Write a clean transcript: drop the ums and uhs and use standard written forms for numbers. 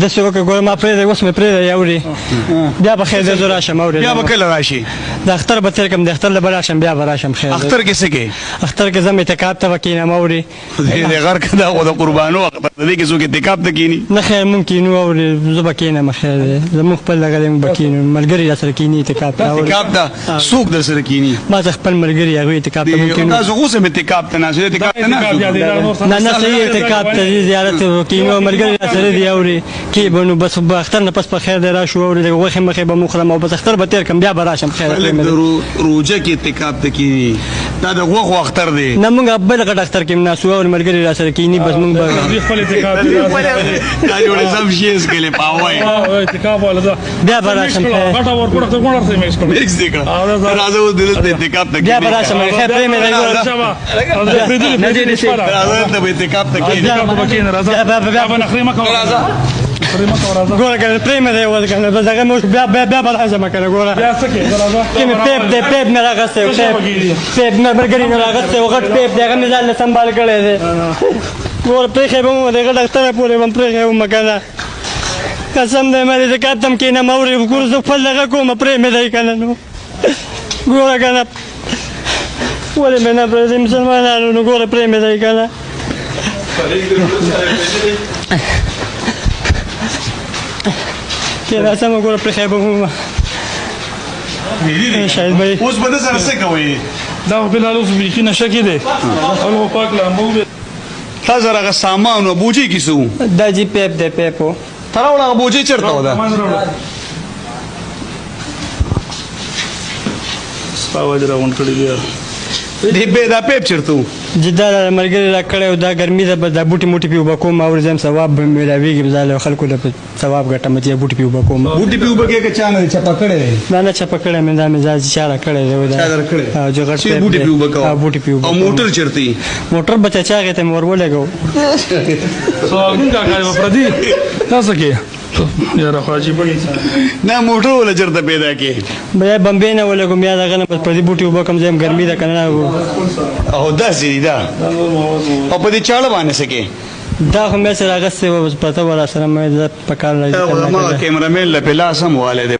داسې وکړه ګوره ما پرېږدی، اوس مې پرېږدی اوري، بیا به خیر دی زه راشم اوري. بیا به کله راشي؟ د اختر به تېر کړم، د اختر له به راشم، بیا به راشم خیر دی. اختر کې څه کې؟ اختر کې ځم اعتکاف ته به کښېنم اوري. خدای دې غرق کړه، دا خو د قربانو اختر دی، دې کې څوک اعتکاف ته کښېني؟ نه خیر مونږ کښېنو اوري، زه به کښېنم خیر دی، زمونږ خپل دغه دی، مونږ به کښېنو، ملګري راسره کښېني اعتکاف ته اوري. اعتکاف ته څوک در سره کښېني؟ ما ته خپل ملګري هغوی اعتکاف ته مونږ کښېنو. تاسو اوس هم اعتکاف ته ناست یئ؟ اعتکاف ته ناست؟ نه نه صحیح اعتکاف ته ځي، زیارت ته کښېنو، ملګري راسره دي اوري، کې به نو بس اختر نه پس په خیر دی راشو اوري، د غوښې مخې به مو خورم او بس اختر به تېر کړم، بیا به راشم خیر. خلک د روژه کې اعتکاف ته کښېني، دا د غوښو اختر دی. نه مونږ بل غټ اختر کې ناست یو، ملګري راسره کښېني، بس مونږ به خپل اعتکاف دا جوړې سم شي څکلې پاوای اعتکاف والا ده، بیا به راشم خیر. غټه ورکړه ته ګوړه ته مکس کړه، مکس دې کړه، راځه اوس دلته اعتکاف ته بیا به راشم خیر. پرې مې دی ګوره، راځه ته به اعتکاف ته کښېنې. راځه بیا به نخرې مه کوه، راځه ګوره کنه پرې مې دی اوس کنه، بس دغه مې بیا بیا بیا به راځم کنه. ګوره بیا څه کې؟ راځه کې مې پیپ دی، پیپ مې راغستی، پیپ پیپ مې ملګري مې راغستی و، غټ پیپ دی، هغه مې ځان له سنبال کړی دی. ګوره پرېښی به مو دی، غټ اختره پورې به م پرېښی وم که نه، قسم دی مې زکات ته هم کښېنم اوري. ګوره زه خپل دغه کومه، پرې مې دی که نه، نو ګوره که نه ولې مې نه پرېږدي مسلمانانو، نو ګوره پرې مې دی که نه. کېناستم ګوره پرېښی به وم. شاهد بھائی اوس به د سره څه کوئ؟ دا خو فلحال اوس بیخي نشه کې دی، الله پاک لامبو. تا سره هغه سامان او بوجۍ کې څه وو؟ دا جی پیپ دی، پیپ و. ته راوړه هغه بوجۍ، چېرته وه دا؟ ستا ولې راغونډ کړي دي؟ دې به دا پیپ چېرته وو؟ جی دا ملګري را کړی او دا ګرمي ده، بس دا بوټي موټي پې اوبه کوم او زم ثواب به ملاویږي، بس دا خلکو له ثواب ګټم چې بوټي پې اوبه کوم. بوټي پې اوبه کې که چا نه چپه کړی دی؟ نه نه چپه کړی مې، دا مې ځان چا را کړی دی. چا در کړی؟ او چې غټ چې بوټي پې اوبه کوه. بوټي پې اوبه. او موټر چېرته یې؟ موټر به چا هغې ته مې ور ولګو. سوالګون کاکا به پردي تاسو کې یاره، خو عجیبه انسان. نه موټر ولا چېرته پیدا کې؟ بیا بمبې نه ولګوم، یا دغه نه، بس پردي بوټي اوبه کوم، زه ګرمي ده که نه. او داسې دي دا، او په دې چاړه باندې څه کې؟ دا خو مې سره اخیستې وه، بس پرته وه راسره، مې دا په کار راځي. ما کیمرامین له په لاس هم والی دی.